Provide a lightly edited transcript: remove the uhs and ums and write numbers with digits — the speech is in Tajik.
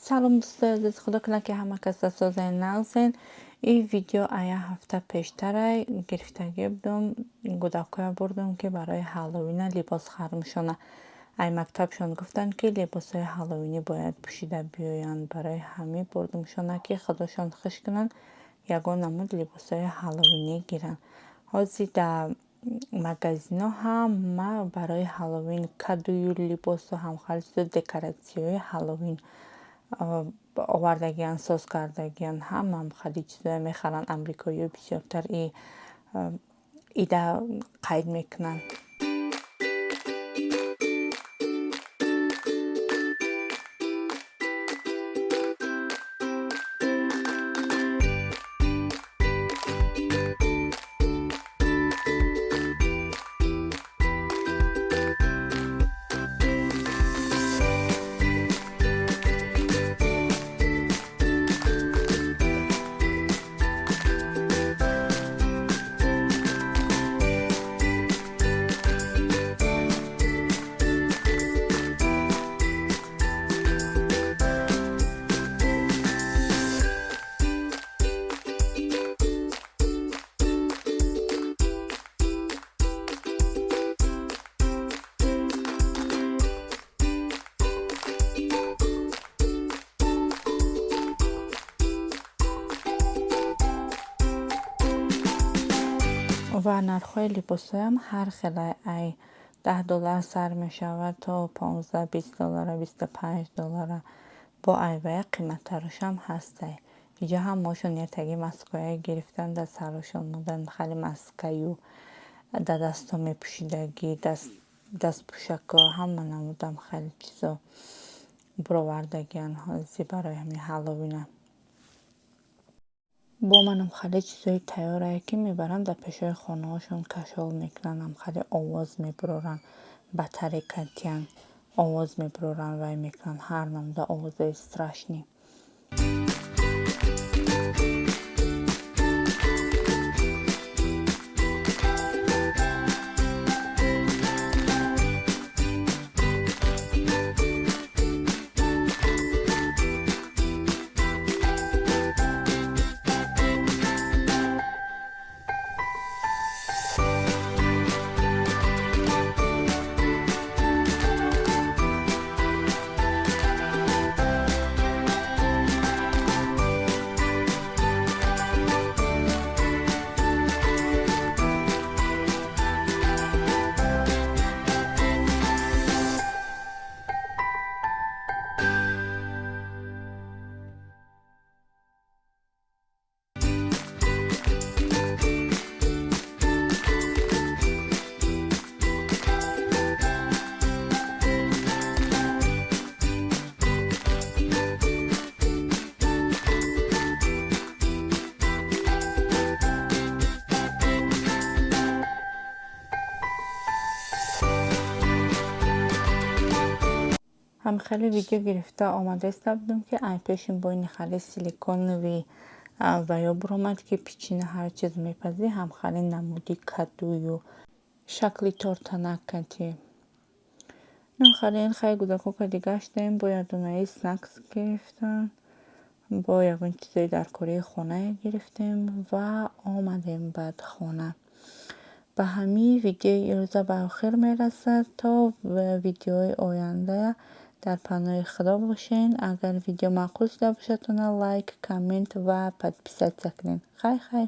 Салом, дӯстои азиз, худо кунад, ки ҳама каса созен, нағзен. Ин видео ая ҳафта пештарай гирифтагӣ будум. Гудакҳоя бурдум, ки барои Ҳаллоуина либос хармшона. Ай мактабшон гуфтанд, ки либосҳои ҳаллоуинӣ бояд пӯшида биёянд. Барои ҳамин бурдумшона, ки худошон хуш кунанд, ягон намуд либосҳои ҳаллоуинӣ гиранд. Ҳозир дар магазинҳо ҳама барои Ҳаллоуин кадую либосу ҳамхел чизо, декоратсияҳои Ҳаллоуин овардагиянд, соз кардагиянд. Ҳамаам хеле чизое мехаранд. Амрикоиё бисёртар и ида қайд мекунанд. Ва нархҳои либосҳоям ҳар хела, ай 10 доллар сар мешавад то 15, 20 доллара, 25 доллара. Бо айвая қиматтарушам ҳастай. Иҷо ҳамаошон ертаги маское гирифтан, дар сарашон модан, хеле маскаю дар дастҳо мепӯшидагӣ, дастпӯшакҳо, ҳама намудам хеле чизо буровардагиянд ҳозир барои ҳамин Ҳаллоуина. Бо манам хеле чизои тайёрае, ки мебаранд, дар пешои хонаҳошон кашол мекунанд, ҳам хеле овоз мебуроранд, батарейка тиян, овоз мебуроранд, вай мекунанд, ҳар намуда овозҳои страшный. Ҳам хеле видео гирифта омадаиста будем, ки ай пеши бойни хеле силиконовый ва ё буромад, ки печенье, ҳар чиз мепазӣ, ҳам хеле намуди кадую шакли тортанак кати. Хеле хеле гудако кади гаштем, бо якдонаи snacks гирифтан, бо ягон чизои даркории хонае гирифтем ва омадем баъд хона. Ба ҳамин видеои имрӯза ба охир мерасад. То видеои оянда дар паноҳи Худо бошен. Агар видео маъқул шуда бошад, тона лайк, коммент ва подписаться кунед. Хайр, хайр.